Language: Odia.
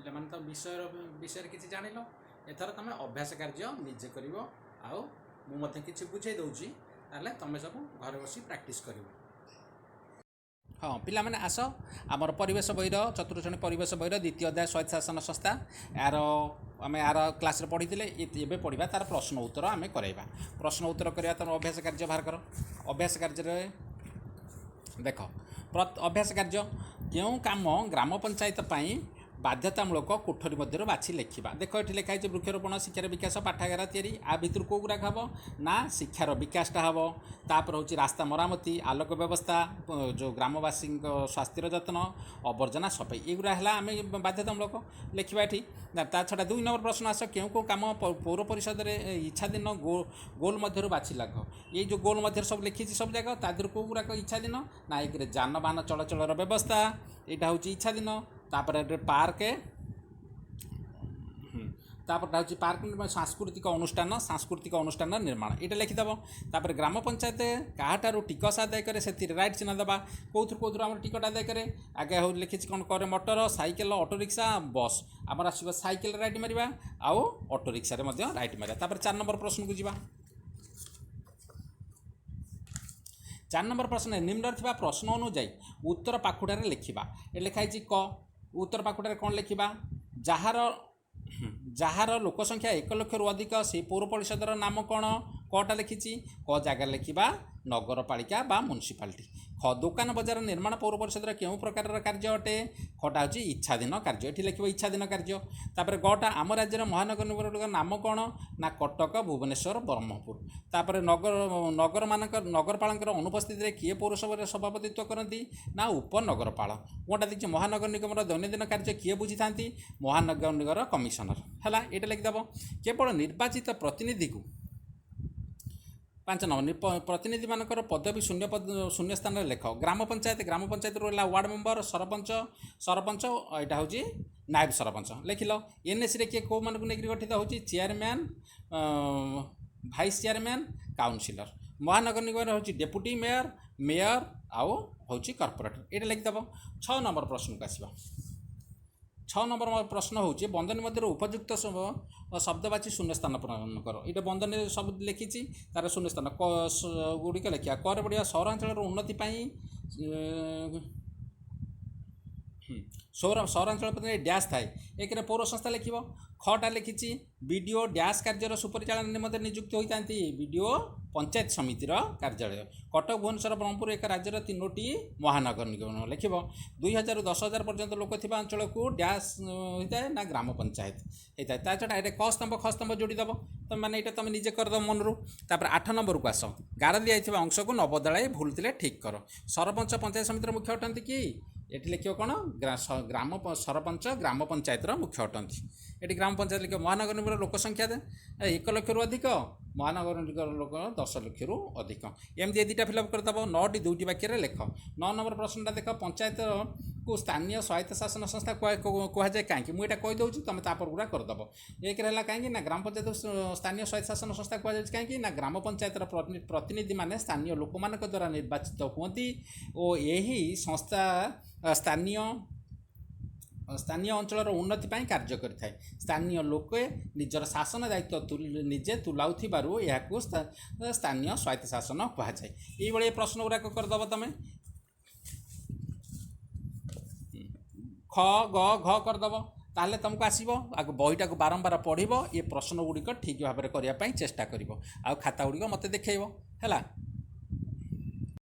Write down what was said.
ପିଲାମାନେ ତ ବିଷୟରେ କିଛି ଜାଣିଲ। ଏଥର ତୁମେ ଅଭ୍ୟାସ କାର୍ଯ୍ୟ ନିଜେ କରିବ, ଆଉ ମୁଁ ମଧ୍ୟ କିଛି ବୁଝେଇ ଦେଉଛି। ତାହେଲେ ତୁମେ ସବୁ ଘରେ ବସି ପ୍ରାକ୍ଟିସ୍ କରିବ। ହଁ ପିଲାମାନେ, ଆସ, ଆମର ପରିବେଶ ବହିର, ଚତୁର୍ଥ ଶ୍ରେଣୀ ପରିବେଶ ବହିର ଦ୍ୱିତୀୟ ଅଧ୍ୟାୟ ସ୍ୱାୟତ୍ତ ଶାସନ ସଂସ୍ଥା, ଏହାର ଆମେ ଆର କ୍ଲାସ୍ରେ ପଢ଼ିଥିଲେ। ଏବେ ପଢ଼ିବା, ତାର ପ୍ରଶ୍ନ ଉତ୍ତର ଆମେ କରାଇବା। ପ୍ରଶ୍ନ ଉତ୍ତର କରିବା। ତୁମର ଅଭ୍ୟାସ କାର୍ଯ୍ୟ ବାହାର କର। ଅଭ୍ୟାସ କାର୍ଯ୍ୟରେ ଦେଖ, ଅଭ୍ୟାସ କାର୍ଯ୍ୟ, କେଉଁ କାମ ଗ୍ରାମ ପଞ୍ଚାୟତ ପାଇଁ ବାଧ୍ୟତାମୂଳକ, କୋଠରୀ ମଧ୍ୟରୁ ବାଛି ଲେଖିବା। ଦେଖ, ଏଠି ଲେଖା ହେଇଛି ବୃକ୍ଷରୋପଣ, ଶିକ୍ଷାର ବିକାଶ, ପାଠାଗାର ତିଆରି। ଆ ଭିତରୁ କେଉଁ ଗୁଡ଼ାକ ହେବ ନା ଶିକ୍ଷାର ବିକାଶଟା ହେବ। ତାପରେ ହେଉଛି ରାସ୍ତା ମରାମତି, ଆଲୋକ ବ୍ୟବସ୍ଥା, ଯେଉଁ ଗ୍ରାମବାସୀଙ୍କ ସ୍ୱାସ୍ଥ୍ୟର ଯତ୍ନ, ଅବର୍ଜନା ସଫେଇ। ଏଗୁଡ଼ା ହେଲା ଆମେ ବାଧ୍ୟତାମୂଳକ ଲେଖିବା ଏଠି। ନା ତା ଛଡ଼ା 2 ନମ୍ବର ପ୍ରଶ୍ନ ଆସ। କେଉଁ କେଉଁ କାମ ପୌର ପରିଷଦରେ ଇଚ୍ଛାଧୀନ, ଗୋଲ ମଧ୍ୟରୁ ବାଛି ଲେଖ। ଏଇ ଯେଉଁ ଗୋଲ ମଧ୍ୟରେ ସବୁ ଲେଖିଛି ସବୁ ଯାକ, ତା ଦେହରୁ କେଉଁ ଗୁଡ଼ାକ ଇଚ୍ଛାଧୀନ ନା ଏକରେ ଯାନବାହନ ଚଳାଚଳର ବ୍ୟବସ୍ଥା, ଏଇଟା ହେଉଛି ଇଚ୍ଛାଧୀନ। ତାପରେ ଏଠି ପାର୍କ, ତାପରଟା ହେଉଛି ପାର୍କ, ସାଂସ୍କୃତିକ ଅନୁଷ୍ଠାନ, ସାଂସ୍କୃତିକ ଅନୁଷ୍ଠାନ ନିର୍ମାଣ, ଏଇଟା ଲେଖିଦେବ। ତାପରେ ଗ୍ରାମ ପଞ୍ଚାୟତ କାହାଠାରୁ ଟିକସ ଆଦାୟ କରେ, ସେଥିରେ ରାଇଟ୍ ଚିହ୍ନ ଦେବା। କେଉଁଥିରୁ କେଉଁଥିରୁ ଆମର ଟିକଟ ଆଦାୟ କରେ? ଆଗେ ହଉ ଲେଖିଛି କ'ଣ କରେ? Motor cycle, auto rickshaw, bus. ଆମର ଆସିବ ସାଇକେଲ ରାଇଟ୍ ମାରିବା ଆଉ ଅଟୋ ରିକ୍ସାରେ ମଧ୍ୟ ରାଇଟ୍ ମାରିବା। ତାପରେ 4 ନମ୍ବର ପ୍ରଶ୍ନକୁ ଯିବା। 4 ନମ୍ବର ପ୍ରଶ୍ନ, ନିମ୍ନରେ ଥିବା ପ୍ରଶ୍ନ ଅନୁଯାୟୀ ଉତ୍ତର ପାଖୁଡ଼ାରେ ଲେଖିବା। ଏ ଲେଖା ହେଇଛି କ, ଉତ୍ତର ପାଖୁଡ଼ାରେ କ'ଣ ଲେଖିବା? ଯାହାର ଲୋକ ସଂଖ୍ୟା 1 ଲକ୍ଷରୁ ଅଧିକ ସେଇ ପୌର ପରିଷଦର ନାମ କ'ଣ? କଟା ଲେଖିଛି। କ ଜାଗାରେ ଲେଖିବା ନଗରପାଳିକା ବା ମ୍ୟୁନିସିପାଲିଟି। ଖ, ଦୋକାନ ବଜାର ନିର୍ମାଣ ପୌର ପରିଷଦର କେଉଁ ପ୍ରକାରର କାର୍ଯ୍ୟ ଅଟେ? ଖଟା ହେଉଛି ଇଚ୍ଛାଧୀନ କାର୍ଯ୍ୟ। ଏଠି ଲେଖିବ ଇଚ୍ଛାଧୀନ କାର୍ଯ୍ୟ। ତାପରେ ଗଟା, ଆମ ରାଜ୍ୟର ମହାନଗର ନିଗମଗୁଡ଼ିକର ନାମ କ'ଣ ନା କଟକ, ଭୁବନେଶ୍ୱର, ବ୍ରହ୍ମପୁର। ତାପରେ ନଗରମାନଙ୍କ ନଗରପାଳଙ୍କର ଅନୁପସ୍ଥିତିରେ କିଏ ପୌରସଭାରେ ସଭାପତିତ୍ୱ କରନ୍ତି ନା ଉପନଗରପାଳ। କୋଉଟା ଦେଇଛି? ମହାନଗର ନିଗମର ଦୈନନ୍ଦିନ କାର୍ଯ୍ୟ କିଏ ବୁଝିଥାନ୍ତି? ମହାନଗର ନିଗମର କମିଶନର। ହେଲା, ଏଇଟା ଲେଖିଦେବ। କେବଳ ନିର୍ବାଚିତ ପ୍ରତିନିଧିକୁ, 5 ନମ୍ବର, ପ୍ରତିନିଧିମାନଙ୍କର ପଦବୀ ଶୂନ୍ୟ ପଦ ଶୂନ୍ୟ ସ୍ଥାନରେ ଲେଖ। ଗ୍ରାମ ପଞ୍ଚାୟତ, ଗ୍ରାମ ପଞ୍ଚାୟତରୁ ହେଲା ୱାର୍ଡ଼ ମେମ୍ବର, ସରପଞ୍ଚ, ସରପଞ୍ଚ, ଏଇଟା ହେଉଛି ନାୟବ ସରପଞ୍ଚ ଲେଖିଲ। ଏନ୍ଏସିରେ କିଏ କେଉଁମାନଙ୍କୁ ନେଇକରି ଗଠିତ ହେଉଛି? Chairman, vice chairman, councillor. ମହାନଗର ନିଗମରେ ହେଉଛି ଡେପୁଟି ମେୟର, ମେୟର ଆଉ ହେଉଛି କର୍ପୋରେଟର। ଏଇଟା ଲେଖିଦେବ। 6 ନମ୍ବର ପ୍ରଶ୍ନକୁ ଆସିବା। 6 ନମ୍ବର ପ୍ରଶ୍ନ ହେଉଛି, ବନ୍ଧନୀ ମଧ୍ୟରେ ଉପଯୁକ୍ତ ଶବ୍ଦ ବାଛି ଶୂନ୍ୟ ସ୍ଥାନ ପୂରଣ କର। ଏଇଟା ବନ୍ଧନୀରେ ସବୁ ଲେଖିଛି, ତାର ଶୂନ୍ୟ ସ୍ଥାନ ଗୁଡ଼ିକ ଲେଖିବା। କରେ ପଡ଼ିବା, ସହରାଞ୍ଚଳର ଉନ୍ନତି ପାଇଁ ସହରାଞ୍ଚଳ ପ୍ରତି ଡ୍ୟାସ୍ ଥାଏ। ଏକରେ ପୌର ସଂସ୍ଥା ଲେଖିବ। ଖଟା ଲେଖିଛି, ବିଡ଼ିଓ ଡ୍ୟାସ୍ କାର୍ଯ୍ୟର ସୁପରିଚାଳନା ନିମନ୍ତେ ନିଯୁକ୍ତି ହୋଇଥାନ୍ତି। ବିଡ଼ିଓ ପଞ୍ଚାୟତ ସମିତିର କାର୍ଯ୍ୟାଳୟ। କଟକ, ଭୁବନେଶ୍ୱର, ବ୍ରହ୍ମପୁର ଏକ ରାଜ୍ୟର ତିନୋଟି ମହାନଗର ନିଗମ ଲେଖିବ। 2000ରୁ 10,000 ପର୍ଯ୍ୟନ୍ତ ଲୋକ ଥିବା ଅଞ୍ଚଳକୁ ଡ୍ୟାସ୍ ହୋଇଥାଏ ନା ଗ୍ରାମ ପଞ୍ଚାୟତ ହେଇଥାଏ। ତା ଛଡ଼ା ଏଇଟା କ ସ୍ତମ୍ଭ ଖ ସ୍ତମ୍ଭ ଯୋଡ଼ିଦେବ ତମେ ମାନେ, ଏଇଟା ତୁମେ ନିଜେ କରିଦେବ ମନରୁ। ତାପରେ 8 ନମ୍ବରକୁ ଆସ। ଗାର ଦିଆଯାଇଥିବା ଅଂଶକୁ ନ ବଦଳାଇ ଭୁଲ ଥିଲେ ଠିକ୍ କର। ସରପଞ୍ଚ ପଞ୍ଚାୟତ ସମିତିର ମୁଖ୍ୟ ଅଟନ୍ତି କି? ଏଠି ଲେଖିବ କ'ଣ? ଗ୍ରାମ ସରପଞ୍ଚ ଗ୍ରାମ ପଞ୍ଚାୟତର ମୁଖ୍ୟ ଅଟନ୍ତି। ଏଠି ଗ୍ରାମ ପଞ୍ଚାୟତ ଲେଖିବ। ମହାନଗର ନିଗମର ଲୋକ ସଂଖ୍ୟା 1 ଲକ୍ଷରୁ ଅଧିକ, ମହାନଗର ନିଗମର ଲୋକ 10 ଲକ୍ଷରୁ ଅଧିକ। ଏମିତି ଏ ଦୁଇଟା ଫିଲ୍ଅପ୍ କରିଦେବ। 9ଟି ଦୁଇଟି ବାକ୍ୟରେ ଲେଖ। 9 ନମ୍ବର ପ୍ରଶ୍ନଟା ଦେଖ, ପଞ୍ଚାୟତକୁ ସ୍ଥାନୀୟ ସ୍ୱାୟତ୍ତ ଶାସନ ସଂସ୍ଥା କୁହାଯାଏ କାହିଁକି? ମୁଁ ଏଇଟା କହିଦେଉଛି, ତୁମେ ତାପର ଗୁଡ଼ା କରିଦେବ। ଏକରେ ହେଲା କାହିଁକି ନା ଗ୍ରାମ ପଞ୍ଚାୟତ ସ୍ଥାନୀୟ ସ୍ୱାୟତ୍ତ ଶାସନ ସଂସ୍ଥା କୁହାଯାଉଛି କାହିଁକି ନା ଗ୍ରାମ ପଞ୍ଚାୟତର ପ୍ରତିନିଧିମାନେ ସ୍ଥାନୀୟ ଲୋକମାନଙ୍କ ଦ୍ୱାରା ନିର୍ବାଚିତ ହୁଅନ୍ତି ଓ ଏହି ସଂସ୍ଥା ସ୍ଥାନୀୟ ଅଞ୍ଚଳର ଉନ୍ନତି ପାଇଁ କାର୍ଯ୍ୟ କରିଥାଏ। ସ୍ଥାନୀୟ ଲୋକେ ନିଜର ଶାସନ ଦାୟିତ୍ୱ ନିଜେ ତୁଲାଉଥିବାରୁ ଏହାକୁ ସ୍ଥାନୀୟ ସ୍ୱାୟତ୍ତ ଶାସନ କୁହାଯାଏ। ଏଇଭଳି ଏ ପ୍ରଶ୍ନ ଗୁଡ଼ାକ କରିଦେବ ତମେ। ଖ, ଗ, ଘ କରିଦେବ, ତାହେଲେ ତୁମକୁ ଆସିବ। ଆଗ ବହିଟାକୁ ବାରମ୍ବାର ପଢ଼ିବ, ଏ ପ୍ରଶ୍ନ ଗୁଡ଼ିକ ଠିକ୍ ଭାବରେ କରିବା ପାଇଁ ଚେଷ୍ଟା କରିବ ଆଉ ଖାତା ଗୁଡ଼ିକ ମୋତେ ଦେଖେଇବ। ହେଲା।